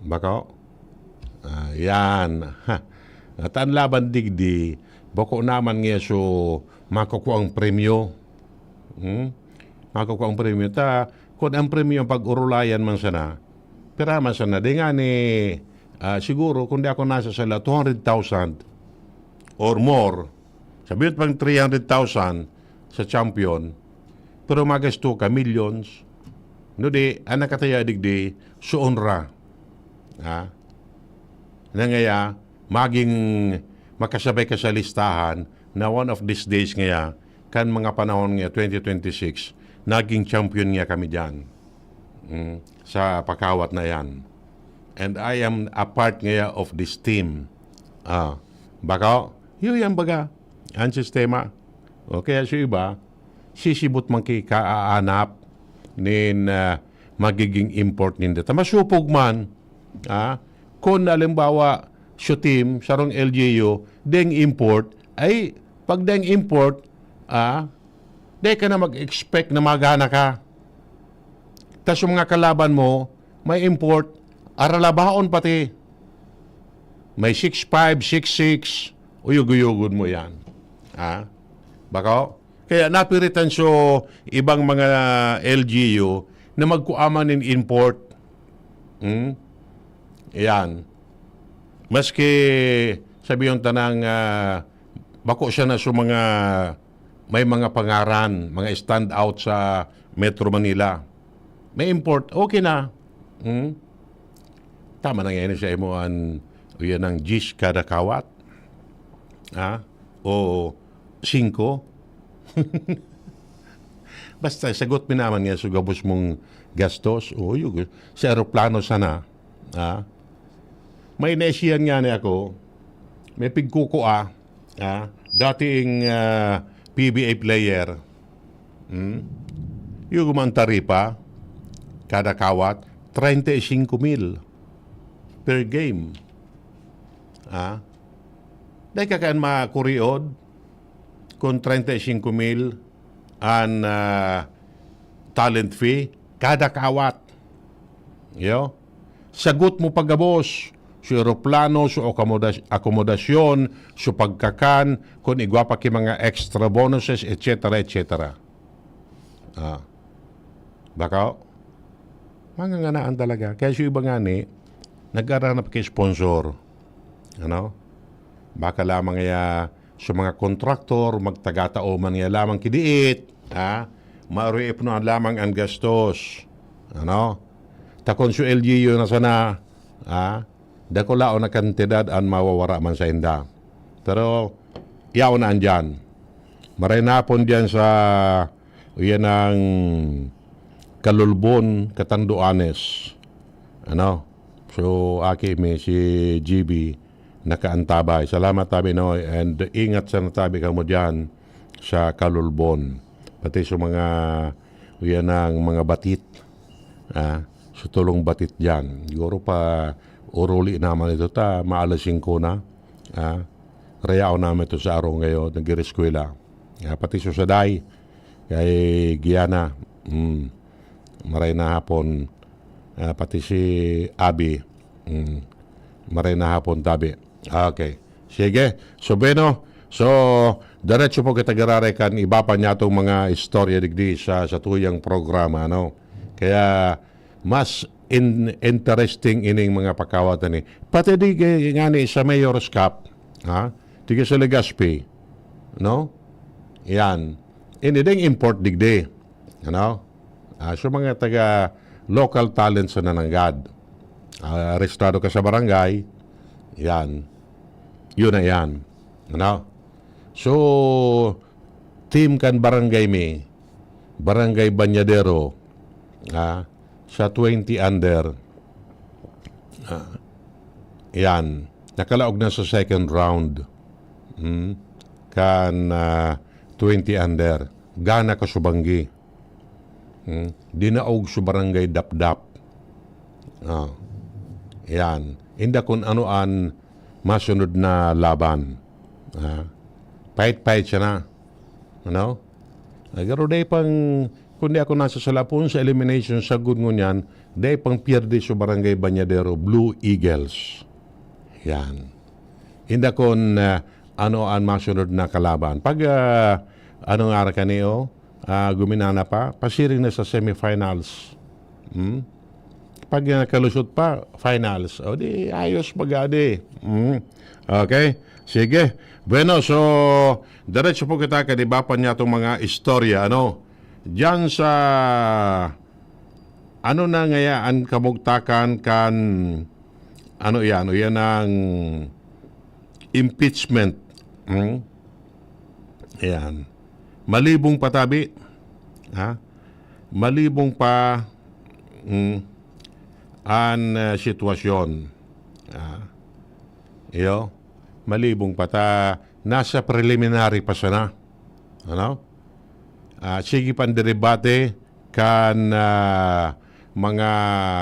Bako? Ah, yan. Ha. At an laban digdi, bako naman nga so makukuang premyo. Hmm? Makukuang premyo. Ta, kung ang premyo ang pag-urulayan man sana, pira man sana, di nga ni, ah, siguro, kung di ako nasa sala, two hundred thousand or more. Sabihin pang three hundred thousand sa champion, pero magasto ka, millions. No di, ang nakataya digdi, suon ra. Ha? Na ngaya, maging makasabay ka sa listahan na one of these days ngaya, kan mga panahon nga twenty twenty-six, naging champion nga kami diyan. Mm, sa pakawat na yan. And I am a part ngaya of this team. Ah, baka, yun yan baga, ang sistema. O kaya sa iba, sisibot man ki kaaanap nin, ah, magiging import ninda. Ta masupog man, ah, kung halimbawa, sa team, sarong L G U, deng import, ay, pag deng import, ah, di ka na mag-expect na magana ka. Tas yung mga kalaban mo, may import, aralabaon pati. May six five, six six, uyog-uyogon mo yan. Ha? Bako? Kaya napiritan so ibang mga L G U na magkuaman nin import. Hmm? Yan. Maski sabihin tanang, ah, bako siya na so mga, may mga pangaran, mga stand out sa Metro Manila. May import, okay na. Hmm? Tama na ngayon sa imo an, o yan ang diyes kada kawat. Ha? O singko? Basta, sagot mi naman nga so gabos mong gastos. O, yun, sa eroplano sana. Ha? May naisihan nga ni ako, may pigkukua, ah, dating, ah, P B A player. Hmm? Yung man taripa, kada kawat, treinta y cinco mil per game. Ah? Dahil kakaan makuriod kung treinta y cinco mil an, ah, talent fee kada kawat. Yo? Sagot mo pagabos, so eroplano, so akomodas-, akomodasyon, so pagkakan, kung igwa pa ki mga extra bonuses, et cetera, et cetera. Ah. Baka, manganganaan talaga. Kaya yung iba nga ni, naghahanap ki sponsor. Ano? Baka lamang ya, sa mga kontraktor, magtagatao man nga lamang kidiit, ha? Maruipno lamang ang gastos. Ano? Takon sa L G U na sana, ha? Dakulaon na kantidad an mawawara man sa inda. Pero, yaon na andyan. Maray na hapon dyan sa, yan ang Kalulbon, Katanduanes. Ano? So, aki mi si G B nakaantabay. Salamat, tabi, no? And ingat sana, tabi, kamo dyan sa Kalulbon. Pati sa mga, yan ang mga batit. Ah, sa tulong batit dyan. Siguro pa uruli naman ito ta, maalas singko na. Ah, rayaon naman ito sa araw ngayon, nag-ireskwela. Ah, pati sa Saday, kay Giana. Mm. Maray na hapon. Ah, pati si Abi. Mm. Maray na hapon, tabi. Okay. Sige. So, bueno. So, diretso po kita giraray kan iba pa niya itong mga istorya digdi sa, sa tuyang programa, no? Kaya, mas in-, interesting ining mga pakawatan ni. Pati di kay, nga ni sa Mayor's Cup, ha? Di kay sa Legazpi, no? Yan. Ini ding import digdi. Ano? Ah, so mga taga local talents na nananggad. Ah, rehistrado ka sa barangay, yan. Yun na yan. Ano? So, team kan barangay mi, Barangay Bañadero, ah, sa twenty under. Ah, yan. Nakalaog na sa second round. Hmm. Kan, ah, twenty under. Gana ka subanggi. Hmm. Dinaog sa barangay Dapdap. Ah. Yan. Inda kun ano an masunod na laban. Ah. Pait-pait siya na. Ano? Agaro day pang, kundi ako nasa salapon sa elimination, sagod ngunyan, day pang pierde sa Barangay Bañadero, Blue Eagles. Yan. Inda kun, ah, ano an masunod na kalaban. Pag, ah, ano nga ra kaniyo, ah, guminana pa, pasiring na sa semifinals. Hmm? Pag, ah, kalusot pa, finals. O di, ayos magadi. Hmm. Okay? Sige. Bueno, so, diretso po kita kanibapan niya itong mga istorya, ano? Diyan sa, ano na ngaya an kamugtakan kan, ano yan? O yan ang impeachment. Hmm? Ayan. Malibong pa tabi. Ha? Malibong pa, hmm, an, ah, sitwasyon. Ah, iyo, malibong pa ta, nasa preliminary pa sana. Ano? Ah, sige pang debate kan, ah, mga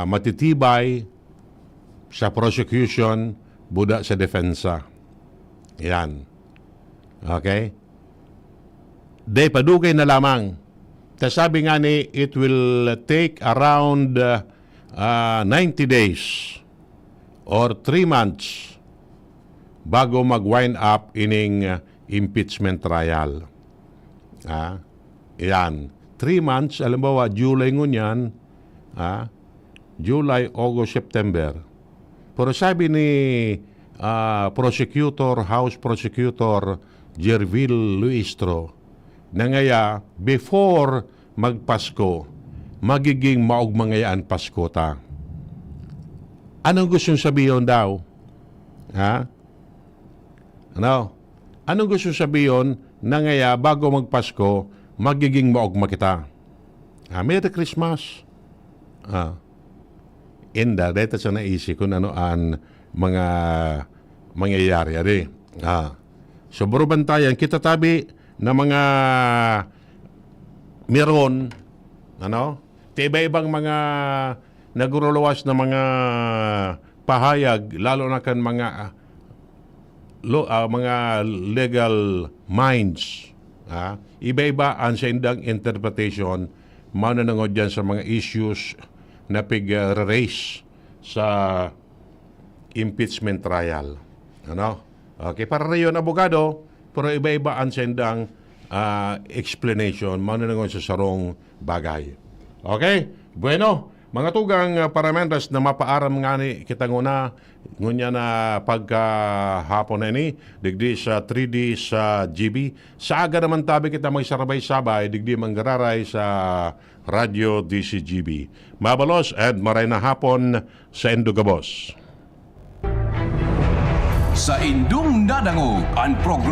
matitibay sa prosecution, buda sa depensa. Yan. Okay? Day, padugay na lamang. Ta sabi nga ni, it will take around, uh, uh, ninety days or three months bago mag-wind up ining, uh, impeachment trial. Ah, yan. Three months, halimbawa, July ngunyan, ah, July, August, September. Pero sabi ni, ah, Prosecutor, House Prosecutor Gervil Luistro, na ngaya, before magpasko, magiging maugma ngaya an Pasko ta. Anong gustong sabihon daw? Ha? Ano? Anong gustong sabihon na ngaya bago magpasko, magiging maugma kita? Ah, Merry Christmas. Ah. Inda, dahil sa naisip kung ano an mga mangyayari, ari. Ah. So, buro bantayan, kita tabi na mga meron, ano, ti iba-ibang mga naguruluwas na mga pahayag, lalo na kan mga, ah, lo-, ah, mga legal minds, ah, iba-iba ang saindang interpretation, mananangod yan sa mga issues na pig-, ah, raise sa impeachment trial. Ano? Okay, para rayon abogado, pero iba-iba ang sendang, ah, explanation, mananangon sa sarong bagay. Okay? Bueno, mga tugang, ah, paramentas na mapaaram ngani kita nguna, ngunya na pagkahapon na ini, digdi sa three D sa G B. Sa aga naman tabi kita may sarabay-sabay, digdi manggararay sa Radyo D C G B. Mabalos and maray na hapon sa indo gabos. Sa indong nadangog an programa